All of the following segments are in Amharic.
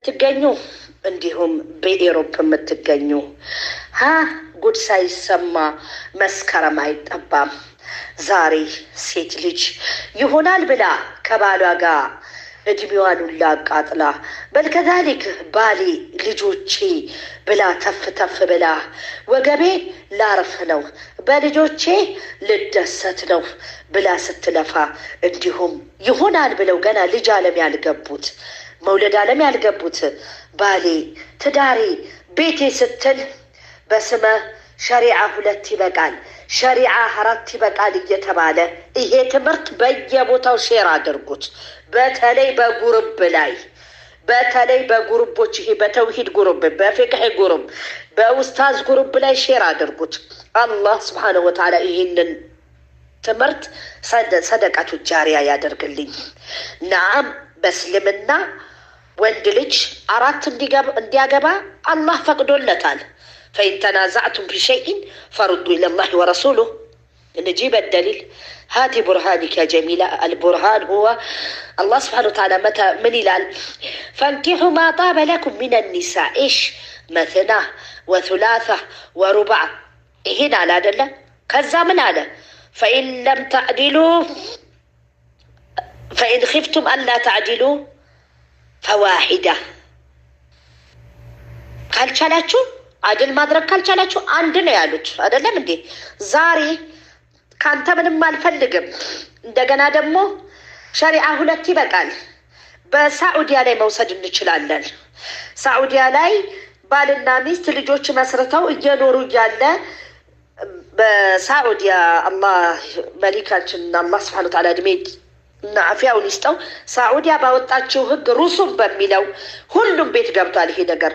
የምትገኙ እንዲሁም በ Europe የምትገኙ፣ ሀ ጉድ ሳይሰማ መስከረም አይጠባም። ዛሬ ሴት ልጅ ይሆናል ብላ ከባሏ ጋር እድሜዋን ሁላ አቃጥላ፣ በልከዛሊክ ባሌ ልጆቼ ብላ ተፍ ተፍ ብላ፣ ወገቤ ላርፍ ነው በልጆቼ ልደሰት ነው ብላ ስትለፋ፣ እንዲሁም ይሆናል ብለው ገና ልጅ አለም ያልገቡት፣ መውለድ አለም ያልገቡት ባሌ ትዳሬ ቤቴ ስትል በስመ ሸሪዓ ሁለት ይበቃል፣ ሸሪዓ አራት ይበቃል እየተባለ፣ ይሄ ትምህርት በየቦታው share አድርጉት። በተለይ በ group ላይ፣ በተለይ በ group ኦች፣ ይሄ በተውሂድ group፣ በፍቅህ group፣ በኡስታዝ group ላይ share አድርጉት። አላህ سبحانه وتعالى ይህንን ትምህርት صدقة جارية ያደርግልኝ። نعم፣ በእስልምና ወንድ ልጅ አራት እንዲያገባ አላህ ፈቅዶለታል። فإن تنازعتم في شيء فردوه إلى الله ورسوله። نجيب الدليل، هاتي برهانك يا جميلة። البرهان هو الله سبحانه وتعالى متى ምን ይላል? فانكحوا ما طاب لكم من النساء إيش مثنى وثلاث ورباع። ይሄን አለ አደለ? ከዛ ምን አለ? فإن لم تعدلوا، فإن خفتم ألا تعدلوا فواحدة። ካልቻላችሁ፣ عدل ማድረግ ካልቻላችሁ አንድ ነው ያሉት። አይደለም እንዴ? ዛሬ ከአንተ ምንም አልፈልግም። እንደገና ደግሞ ሸሪዓ ሁለት ይበቃል። በሳዑዲያ ላይ መውሰድ እንችላለን። ሳዑዲያ ላይ ባልና ሚስት ልጆች መስርተው እየኖሩ እያለ፣ በሳዑዲያ አላህ መሊካችን አላህ سبحانه وتعالى እድሜ እና አፊያውን ይስጠው። ሳዑዲያ ባወጣችው ህግ رسوم በሚለው ሁሉም ቤት ገብቷል ይሄ ነገር።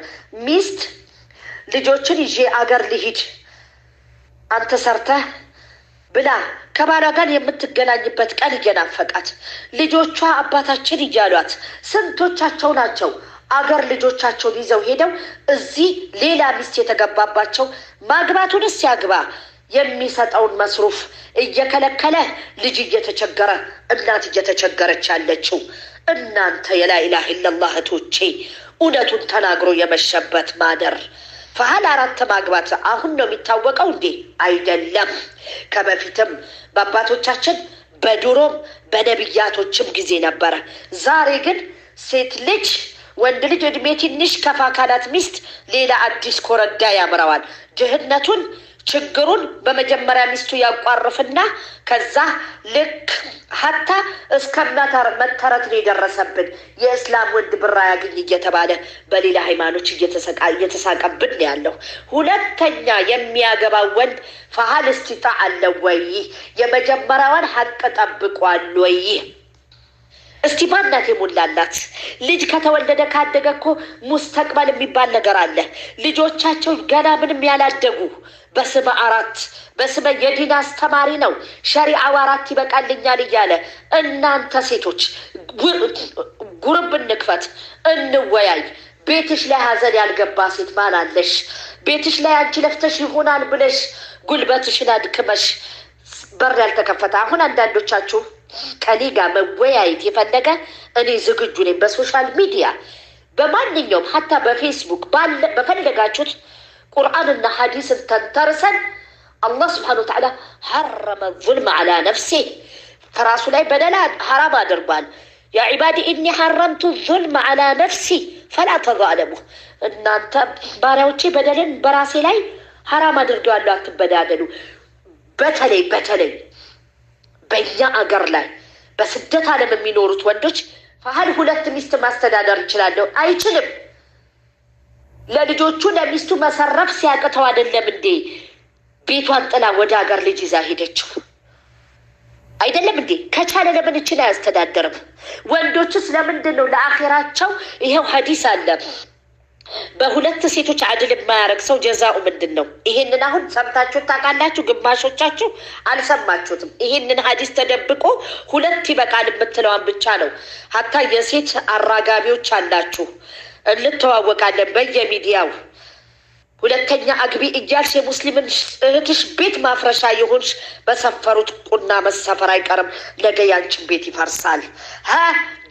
ሚስት ልጆችን ይዤ አገር ልሂድ አንተ ሰርተህ ብላ ከባሏ ጋር የምትገናኝበት ቀን እየናፈቃት፣ ልጆቿ አባታችን እያሏት፣ ስንቶቻቸው ናቸው አገር ልጆቻቸውን ይዘው ሄደው እዚህ ሌላ ሚስት የተገባባቸው? ማግባቱንስ ያግባ፣ የሚሰጠውን مصروف እየከለከለ ልጅ እየተቸገረ፣ እናት እየተቸገረች ያለችው። እናንተ የ لا إله إلا الله እህቶቼ፣ እውነቱን ተናግሮ የመሸበት ማደር። فهل አራት ማግባት አሁን ነው የሚታወቀው እንዴ? አይደለም። ከበፊትም በአባቶቻችን በድሮም በነቢያቶችም ጊዜ ነበረ። ዛሬ ግን ሴት ልጅ ወንድ ልጅ እድሜ ትንሽ ከፋ ካላት ሚስት ሌላ አዲስ ኮረዳ ያምረዋል። ድህነቱን ችግሩን በመጀመሪያ ሚስቱ ያቋርፍና ከዛ ልክ حتى እስከ መተረት ነው የደረሰብን። የእስላም ወንድ ብር አያግኝ እየተባለ በሌላ ሃይማኖች እየተሳቀብን ነው ያለው። ሁለተኛ የሚያገባው ወንድ فهل استطاعة አለው ወይ? የመጀመሪያዋን ሀቅ ጠብቋል ወይ? እስቲ ማናት የሞላላት? ልጅ ከተወለደ ካደገ እኮ مستقبل የሚባል ነገር አለ። ልጆቻቸው ገና ምንም ያላደጉ በስመ አራት፣ በስመ የዲን አስተማሪ ነው፣ ሸሪዓው አራት ይበቃልኛል እያለ። እናንተ ሴቶች group እንክፈት፣ እንወያይ። ቤትሽ ላይ ሀዘን ያልገባ ሴት ማን አለሽ? ቤትሽ ላይ አንቺ ለፍተሽ ይሆናል ብለሽ ጉልበትሽን አድክመሽ በር ያልተከፈተ። አሁን አንዳንዶቻችሁ ከኔ ጋር መወያየት የፈለገ እኔ ዝግጁ ነኝ። በ social media በማንኛውም حتى በፌስቡክ በፈለጋችሁት ቁርአንና ሐዲስን ተንተርሰን፣ አላህ سبحانه وتعالى حرم الظلم على نفسه፣ ከራሱ ላይ በደላ ሐራም አድርጓል። يا عبادي إني حرمت الظلم على نفسي فلا تظالموا። እናንተ ባሪያዎቼ በደልን በራሴ ላይ ሐራም አድርጌዋለሁ፣ አትበዳደሉ። በተለይ በተለይ በእኛ አገር ላይ በስደት ዓለም የሚኖሩት ወንዶች فهل ሁለት ሚስት ማስተዳደር ይችላለሁ? አይችልም። ለልጆቹ ለሚስቱ መሰረፍ ሲያቅተው አይደለም እንዴ ቤቷን ጥላ ወደ ሀገር ልጅ ይዛ ሄደችው? አይደለም እንዴ? ከቻለ ለምን እችል አያስተዳድርም? ወንዶችስ ለምንድን ነው ለአኼራቸው? ይኸው ሀዲስ አለ። በሁለት ሴቶች عدل የማያደርግ ሰው ጀዛኡ ምንድን ነው? ይሄንን አሁን ሰምታችሁ ታውቃላችሁ፣ ግማሾቻችሁ አልሰማችሁትም። ይሄንን ሀዲስ ተደብቆ ሁለት ይበቃል የምትለዋን ብቻ ነው። حتى የሴት አራጋቢዎች አላችሁ፣ እንተዋወቃለን በየሚዲያው። ሁለተኛ አግቢ እያልሽ የሙስሊምን እህትሽ ቤት ማፍረሻ የሆንሽ በሰፈሩት ቁና መሰፈር አይቀርም። ነገ ያንቺን ቤት ይፈርሳል። ሀ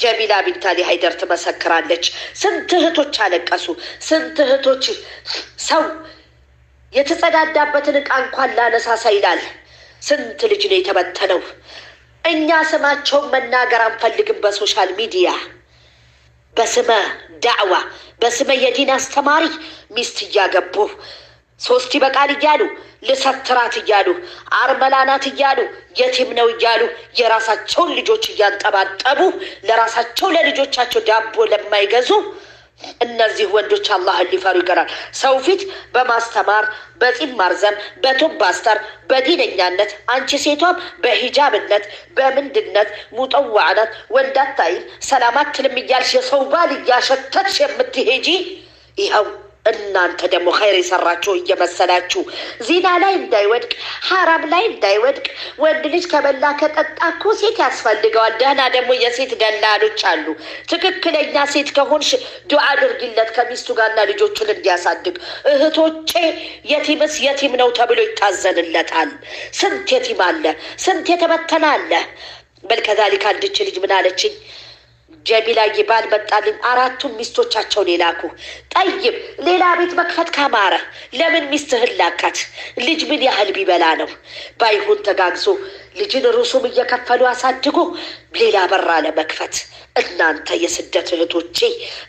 ጀሚላ ቢንት አሊ ሀይደር ትመሰክራለች። ስንት እህቶች አለቀሱ። ስንት እህቶች ሰው የተጸዳዳበትን ዕቃ እንኳን ላነሳሳ ይላል። ስንት ልጅ ነው የተበተነው? እኛ ስማቸውን መናገር አንፈልግም። በ social media በስመ ዳዕዋ በስመ የዲን አስተማሪ ሚስት እያገቡ ሶስት ይበቃል እያሉ፣ ልሰትራት እያሉ፣ አርመላናት እያሉ፣ የቲም ነው እያሉ የራሳቸውን ልጆች እያንጠባጠቡ ለራሳቸው ለልጆቻቸው ዳቦ ለማይገዙ እነዚህ ወንዶች አላህን ሊፈሩ ይገራል። ሰው ፊት በማስተማር፣ በጺም ማርዘም፣ በቱብ ባስተር፣ በዲነኛነት፣ አንቺ ሴቷም በሂጃብነት፣ በምንድነት ሙጠዋዕነት ወንዳታይም ሰላም አትልም እያልሽ የሰው ባል እያሸተትሽ የምትሄጂ፣ ይኸው እናንተ ደግሞ ኸይር የሰራችሁ እየመሰላችሁ ዚና ላይ እንዳይወድቅ፣ ሐራም ላይ እንዳይወድቅ። ወንድ ልጅ ከበላ ከጠጣ እኮ ሴት ያስፈልገዋል። ደህና ደግሞ የሴት ደላሎች አሉ። ትክክለኛ ሴት ከሆንሽ ዱዓ አድርጊለት ከሚስቱ ጋርና ልጆቹን እንዲያሳድግ። እህቶቼ፣ የቲምስ የቲም ነው ተብሎ ይታዘንለታል። ስንት የቲም አለ፣ ስንት የተበተነ አለ። በል ከዛሊክ አንድች ልጅ ምን አለችኝ? ጀሚላዬ፣ ባል መጣልኝ፣ አራቱም ሚስቶቻቸውን የላኩ። ጠይብ፣ ሌላ ቤት መክፈት ካማረ ለምን ሚስትህን ላካት? ልጅ ምን ያህል ቢበላ ነው? ባይሆን ተጋግዞ ልጅን ሩሱም እየከፈሉ አሳድጎ ሌላ በራ ለመክፈት። እናንተ የስደት እህቶቼ፣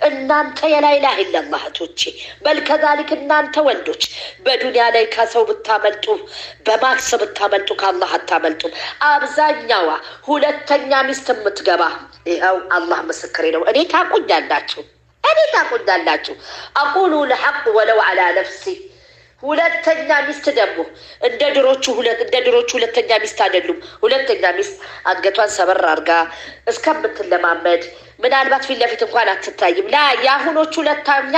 እናንተ የላኢላሃ ኢለላህ እህቶቼ፣ በል ከዛሊክ እናንተ ወንዶች በዱንያ ላይ ከሰው ብታመልጡ፣ በማክስ ብታመልጡ ከአላህ አታመልጡም። አብዛኛዋ ሁለተኛ ሚስት የምትገባ፣ ይኸው አላህ ምስክሬ ነው። እኔ ታቁኛላችሁ፣ እኔ ታቁኛላችሁ። أقول الحق ولو على نفسي። ሁለተኛ ሚስት ደግሞ እንደ ድሮቹ ሁለተኛ ሚስት አይደሉም። ሁለተኛ ሚስት አንገቷን ሰበር አድርጋ እስከምትለማመድ ምናልባት ፊት ለፊት እንኳን አትታይም። ላ፣ የአሁኖቹ ሁለተኛ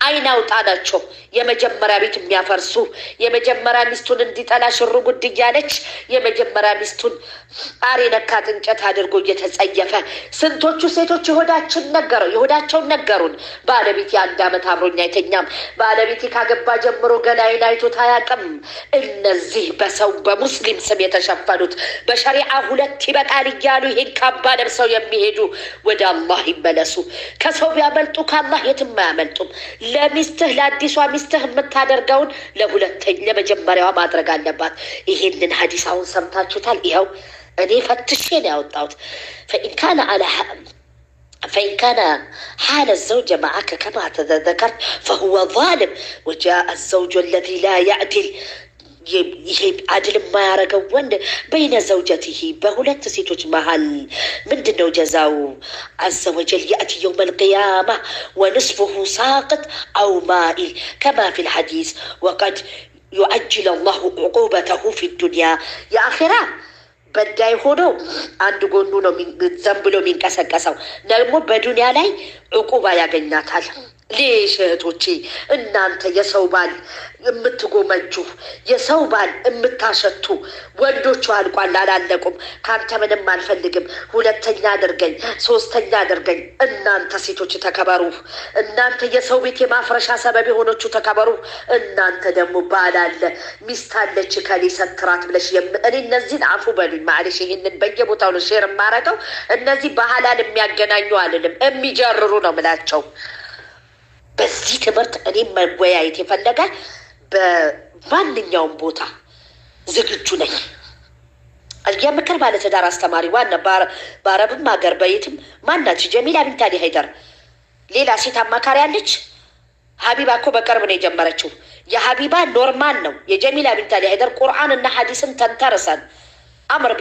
አይን አውጣ ናቸው። የመጀመሪያ ቤት የሚያፈርሱ፣ የመጀመሪያ ሚስቱን እንዲጠላ ሽሩ ጉድ እያለች፣ የመጀመሪያ ሚስቱን አር የነካት እንጨት አድርጎ እየተጸየፈ። ስንቶቹ ሴቶች የሆዳችን ነገረው የሆዳቸውን ነገሩን። ባለቤቴ አንድ ዓመት አብሮኝ አይተኛም። ባለቤቴ ካገባ ጀምሮ ገላዬን አይቶት አያውቅም። እነዚህ በሰው በሙስሊም ስም የተሸፈኑት፣ በሸሪዓ ሁለት ይበቃል እያሉ ይሄን ካባ ለብሰው የሚሄዱ ወደ አላህ ይመለሱ። ከሰው ቢያመልጡ ከአላህ የትም አያመልጡም። ለሚስትህ፣ ለአዲሷ ሚስትህ የምታደርገውን ለሁለተኛ ለመጀመሪያዋ ማድረግ አለባት። ይሄንን ሀዲስ አሁን ሰምታችሁታል። ይኸው እኔ ፈትሼ ነው ያወጣሁት። فإن كان حال الزوجة معك كما ذكرت فهو ظالم. وجاء الزوج الذي لا يعدل، ይሄ አድል የማያደርገው ወንድ بين زوجته በሁለት ሴቶች መሀል ምንድን ነው ጀዛው? عز وجل يأتي يوم القيامة ونصفه ساقط أو مائل كما في الحديث، وقد يعجل الله عقوبته في الدنيا። የአኼራ በዳይ ሆኖ አንድ ጎኑ ነው ዘንብሎ የሚንቀሳቀሰው፣ ደግሞ በዱንያ ላይ ዕቁባ ያገኛታል። ليش እህቶቼ፣ እናንተ የሰው ባል የምትጎመጁ፣ የሰው ባል የምታሸቱ፣ ወንዶቹ አልቋል አላለቁም። ከአንተ ምንም አልፈልግም፣ ሁለተኛ አድርገኝ፣ ሶስተኛ አድርገኝ። እናንተ ሴቶች ተከበሩ። እናንተ የሰው ቤት የማፍረሻ ሰበብ የሆኖቹ ተከበሩ። እናንተ ደግሞ ባል አለ፣ ሚስት አለች ከሌ ሰትራት ብለሽ እኔ እነዚህን አፉ በሉኝ معلش። ይህንን በየቦታው ነው share የማረገው። እነዚህ በሀላል የሚያገናኙ አልልም፣ የሚጀርሩ ነው ምላቸው። በዚህ ትምህርት እኔ መወያየት የፈለገ በማንኛውም ቦታ ዝግጁ ነኝ። የምክር ባለትዳር አስተማሪ ዋና በአረብም ሀገር በየትም ማናች? ጀሚላ ቢንት አሊ ሀይደር። ሌላ ሴት አማካሪ አለች። ሀቢባ እኮ በቅርብ ነው የጀመረችው። የሀቢባ normal ነው። የጀሚላ ቢንት አሊ ሀይደር ቁርአን እና ሀዲስን ተንተርሰን أمر